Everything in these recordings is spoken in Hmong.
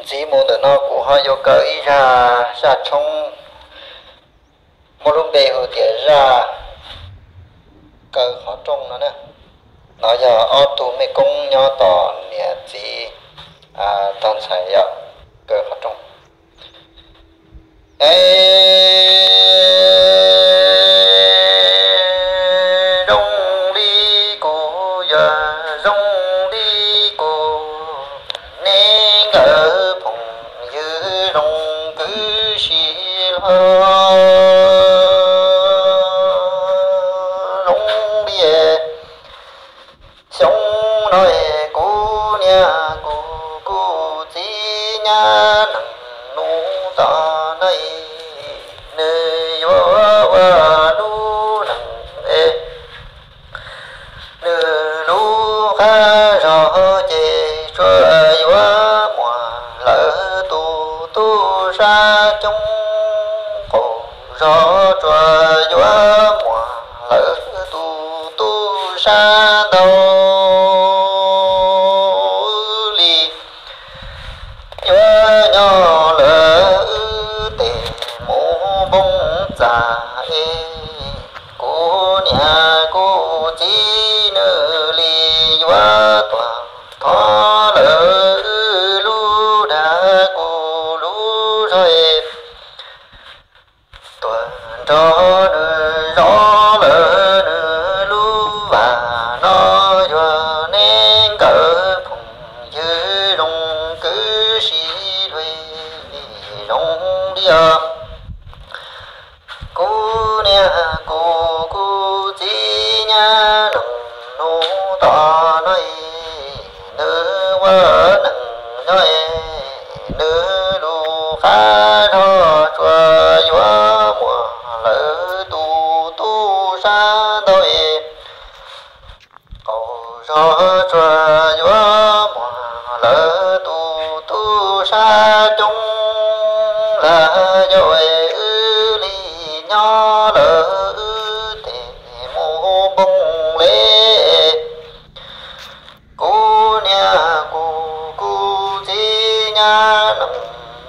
Ntxiv mus ntawm no kuv ho yuav kaw ib zaj, zaj tshoob muaj lub npe hu tias zaj kaw qhov rooj no na. No yog ob tug mej koob nyob tos niam txiv tog ntxhais yog kaw qhov rooj. Es zoo li kuv yog zoo li kuv, neb nkawd phooj ywg zoo kwv sib luag zoo li xyoo no es kuv niam kuv kuv txiv nyab nees nus tom no es nws yuav ua lub neej es nws lub qab zog ces tsuas yuav muaj lawv tus tub sab coob, qaum zog tsuas yuav muaj lawv tus tub sab ntau li. Yuav nyob lawv wb tes mus npoo txaj es kuv niam kuv txiv nws li yuav tuag thov lawv wb lub dag kuv lub zog es tuag nrog nws zov lawv nws lub vas no. Yog neb nkawd phooj ywg zoo kwv sib luag zoo li os. Kuv niam kuv kuv txiv nyab nees nus tom no es nws ua neej nyob es nws lub qab zog tsuas yuav muaj lawv tus tub sab ntau es qaum zog tsuas yuav muaj lawv tus tub sab coob. Lam yog es wb li nyob lawv wb tes mus npoo li. Kuv niam kuv kuv txiv nyab nees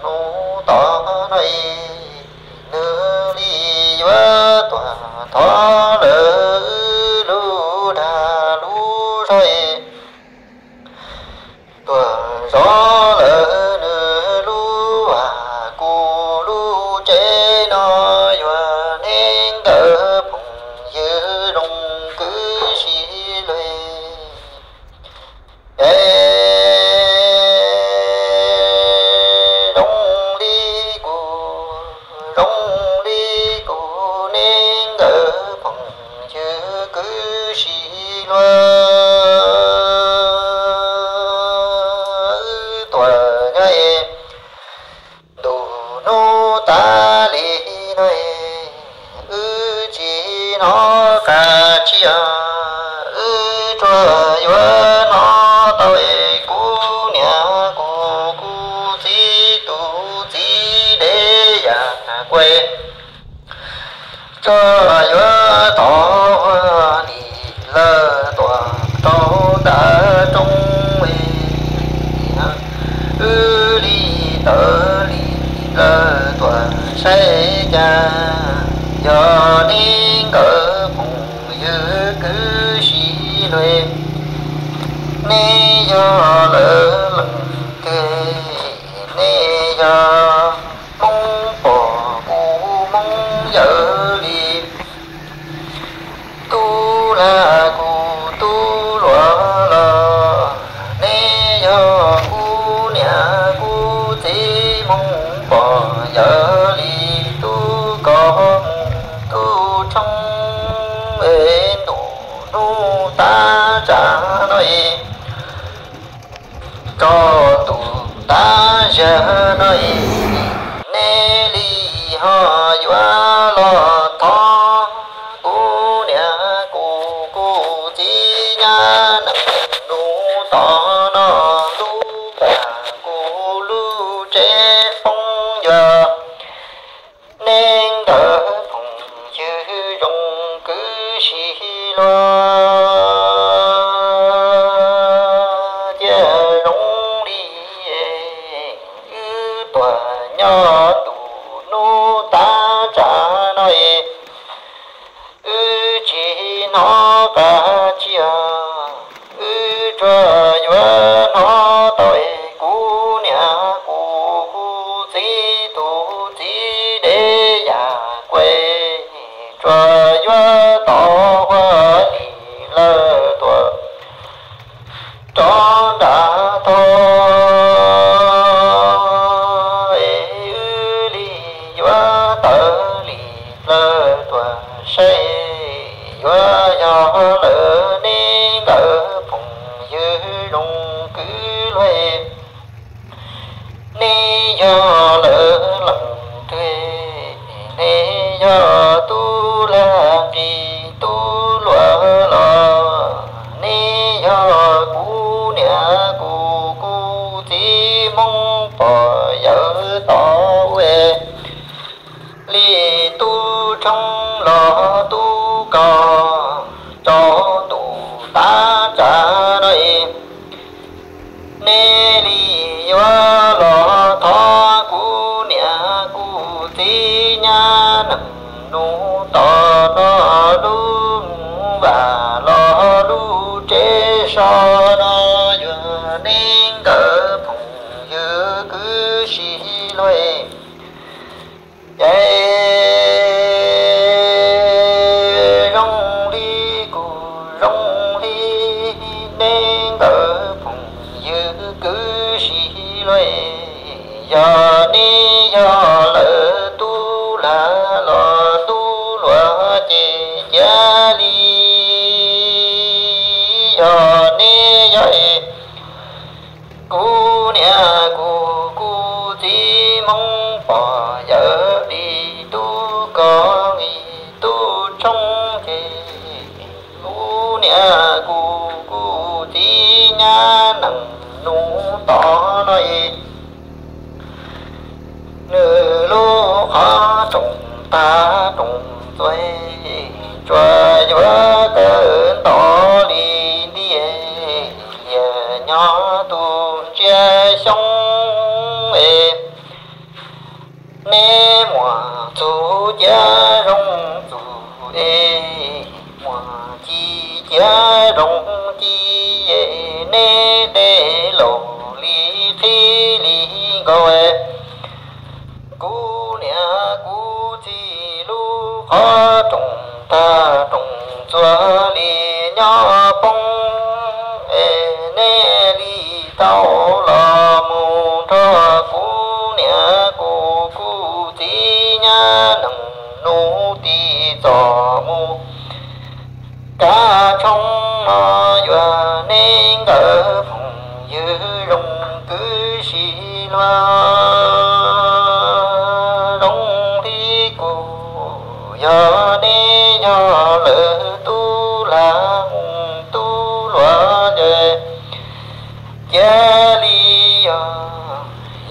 nus tom no es nws li yuav tuag thov lawv wb lub dag lub zog es tuag zov lawv nws lub vas kuv lub tsev no. Yog neb nkawd phooj ywg zoo kwv sib luag es zoo li kuv zoo li kuv, neb nkawd phooj ywg kwv sib luag tuaj nyob es ntu hnub tas li no es wb tsis hnov qab tsis yog wb tsuas yuav hnov tau es kuv niam kuv kuv txiv tus txiv dev yam kuv tsuas yuav tau ua li lawv tuaj rau nram roob es wb li tawv li lawv tuaj saib cas. Yog neb nkawd phooj ywg kwv sib luag, neb yog lawv leej twg? Neb yog Hmoob pog kuv Hmoob yawm li, tub lag kuv tub hluas los, neb yog kuv niam kuv txiv Hmoob pog yawm li, tub koj mus tub tshoob es ntu hnub tag tsav no es tsaus ntuj tag zag no es neb li ho yuav los thov kuv niam kuv kuv txiv nyab nees nus tom no lub pas kuv lub tsev foob yuav neb nkawd phooj ywg zoo kwv sib luag cia zoo li Txog ntu hnub tav tsam no es wb tsis hnov qab tsiaj, wb tsuas yuav hnov tau es kuv niam kuv kuv txiv tus txiv dev yam kuav, tsuas yuav tau ua li lawv tuaj rov nram tog, es wb li yuav tawm li plawv tuaj saib, yuav yog lawm neb nkawd phooj ywg zoo kwv luag. Neb yog lawv leej twg? Neb yog tub lag nqi tub luam los neb yog kuv niam kuv kuv txiv Hmoob pog yawm tod ua li tub tshoob los tub kos? Tsaus ntuj tav tsam no es neb li yuav los thov kuv niam kuv txiv nyab neej nus tom no lub mus vam los lub tsev so no, yuav neb nkawd phooj ywg kwv tij luag. Ces zoo li kuv zoo li neb nkawd phooj ywg kwv tij luag, yog neb yog lawv tub lag los tub luam ces cia li, yog neb yog kuv niam kuv kuv txiv Hmoob pog yawm li tub kos nqi tub tshoob ces kuv niam kuv kuv txiv nyab neej nus tom no es nws lub qhov rooj tag rooj txuas tsuas yuav kawm ntov li ntiag liag nyob tus ntsia xyoob es. Neb muaj txuj cia zoo txuj es, muaj ci cia zoo ci es, neb tej laus li qhib li nkaus es. Kuv niam kuv txiv lub qhov rooj tag rooj txuas li nyob poob es, neb li tau los mus nrog kuv niam kuv kuv txiv nyab neej nus tiv txos mus kav tshoob no, yuav neb nkawd phooj ywg zoo kwv tij luag, zoo li kuv, yog neb yog lawv tub lag tub luam ces cia li, yog,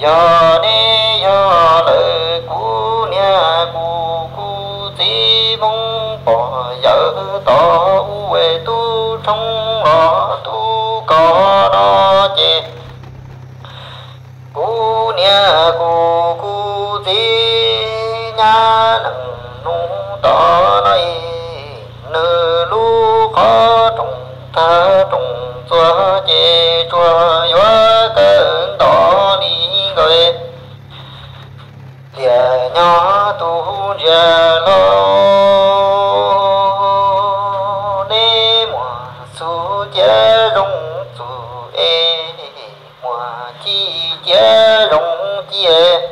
yog neb yog lawv kuv niam kuv kuv txiv Hmoob pog yawm tod ua tub tshoob los tub kos no ces kuv niam kuv kuv txiv nyab neej nus tom no es, nws lub qhov rooj tag rooj txuas ces tsuas yuav kawm ntov li nkaus liag nyob tus ntsia hlau. Neb muaj txuj cia zoo txuj es, muaj ci cia zoo ci es,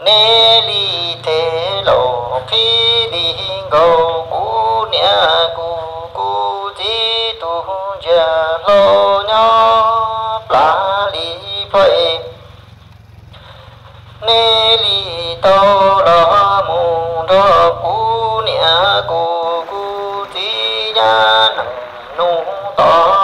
neb li tej laus qhib li nkaus kuv niam kuv kuv txiv tus ntsia hlau nyob plav li plho es. Neb li tau los mus nrog kuv niam kuv kuv txiv nyab neej nus tom